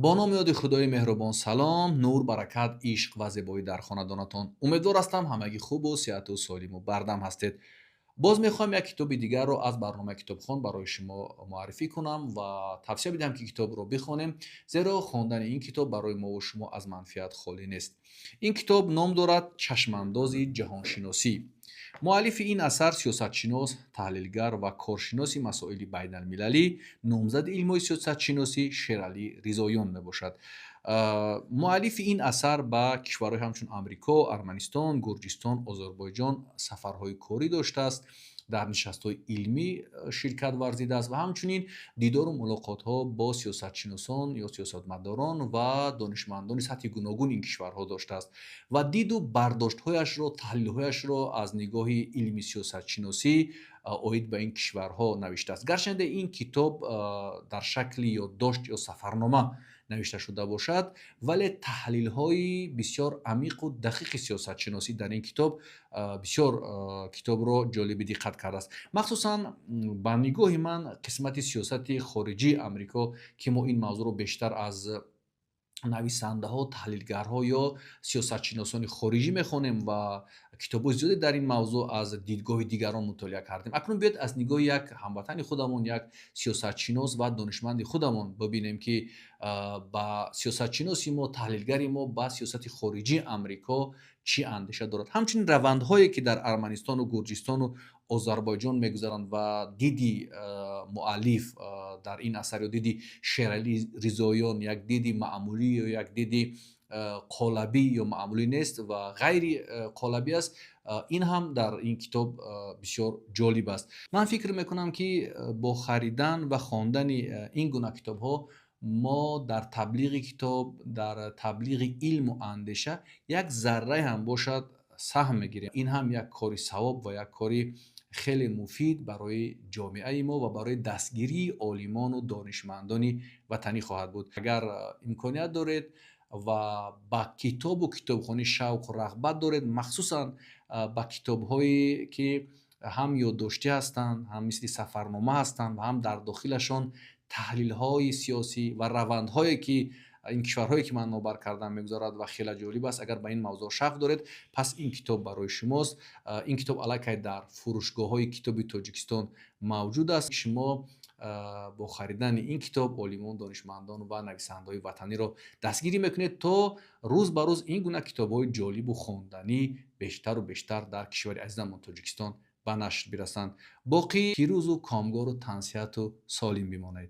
Бо номи ёди Худои меҳрубон, салом, нур, баракат, ишқ ва зебоӣ дар хонадонатон. Умедвор ҳастам, ҳамагӣ хубу сиҳату солиму бардам ҳастед. Боз мехоҳам як китоби дигарро аз барномаи Китобхон барои шумо муаррифӣ кунам ва тавсия бидиҳам, ки китобро бихонем, зеро хондани ин китоб барои мову шумо аз манфиат холӣ нест. Ин китоб ном дорад «Чашмандози ҷаҳоншиносӣ». Муаллифи ин асар сиёсатшинос, таҳлилгар ва коршиноси масоили байналмилалӣ, номзади илмҳои сиёсатшиносӣ Шералӣ Ризоён мебошад. Муаллифи ин асар ба кишварҳои ҳамчун Амрико, Арманистон, Гурҷистон, Озарбойҷон сафарҳои корӣ доштааст, дар нишастҳои илмӣ ширкат варзидааст ва ҳамчунин дидору мулоқотҳо бо сиёсатшиносон ё сиёсатмадорон ва донишмандони сатҳи гуногун ин кишварҳо доштааст ва диду бардоштҳояшро, таҳлилҳояшро аз нигоҳи илми сиёсатшиносӣ оид ба ин кишварҳо навиштааст. Гарчанде ин китоб дар шакли ёддошт ё сафарнома навишта шуда бошад, вале таҳлилҳои бисёр амиқу дақиқи сиёсатшиносӣ дар ин китоб бисёр китобро ҷолиби диққат кардааст. Махсусан, ба нигоҳи ман, қисмати сиёсати хориҷии Амрико, ки мо ин мавзӯъро бештар аз нависандаҳо, таҳлилгарҳо ё сиёсатшиносони хориҷӣ мехонем ва китобҳои зиёде дар ин мавзӯъ аз дидгоҳи дигарон мутолиа кардем. Акнун биёед, аз нигоҳи як ҳамватани худамон, як сиёсатшинос ва донишманди худамон бибинем, ки ба сиёсатшиноси мо, таҳлилгари мо ба сиёсати хориҷии Амрико чӣ андеша дорад, ҳамчунин равандҳое, ки дар Арманистону Гурҷистону Озарбойҷон мегузаранд ва диди муаллиф дар ин асар ё диди Шералӣ Ризоён як диди маъмулӣ ё як диди қолабӣ ё маъмулӣ нест ва ғайри қолабӣ аст. Ин ҳам дар ин китоб бисёр ҷолиб аст. Ман фикр мекунам, ки бо харидан ва хондани ин гуна китобҳо мо дар таблиғи китоб, дар таблиғи илму андеша як заррае ҳам бошад, саҳм мегирем. Ин ҳам як кори савоб ва як кори хеле муфид барои ҷомеаи мо ва барои дастгирии олимону донишмандони ватанӣ хоҳад буд. Агар имконият доред ва ба китобу китобхонӣ шавқу рағбат доред, махсусан ба китобҳое, ки ҳам ёддоштӣ ҳастанд, ҳам мисли сафарнома ҳастанд ва ҳам дар дохилашон таҳлилҳои сиёсӣ ва равандҳое, ки ин кишварҳое, ки ман номбар кардам, мегузарад ва хеле ҷолиб аст, агар ба ин мавзӯъ шавқ доред, пас ин китоб барои шумост. Ин китоб аллакай дар фурӯшгоҳҳои китоби Тоҷикистон мавҷуд аст. Шумо бо харидани ин китоб олимон, донишмандон ва нависандаҳои ватаниро дастгирӣ мекунед, то рӯз ба рӯз ин гуна китобҳои ҷолибу хонданӣ бештару бештар дар кишвари азизамон Тоҷикистон ба нашр бирасанд. Боқӣ пирӯзу комгору тансиҳату солим бимонед.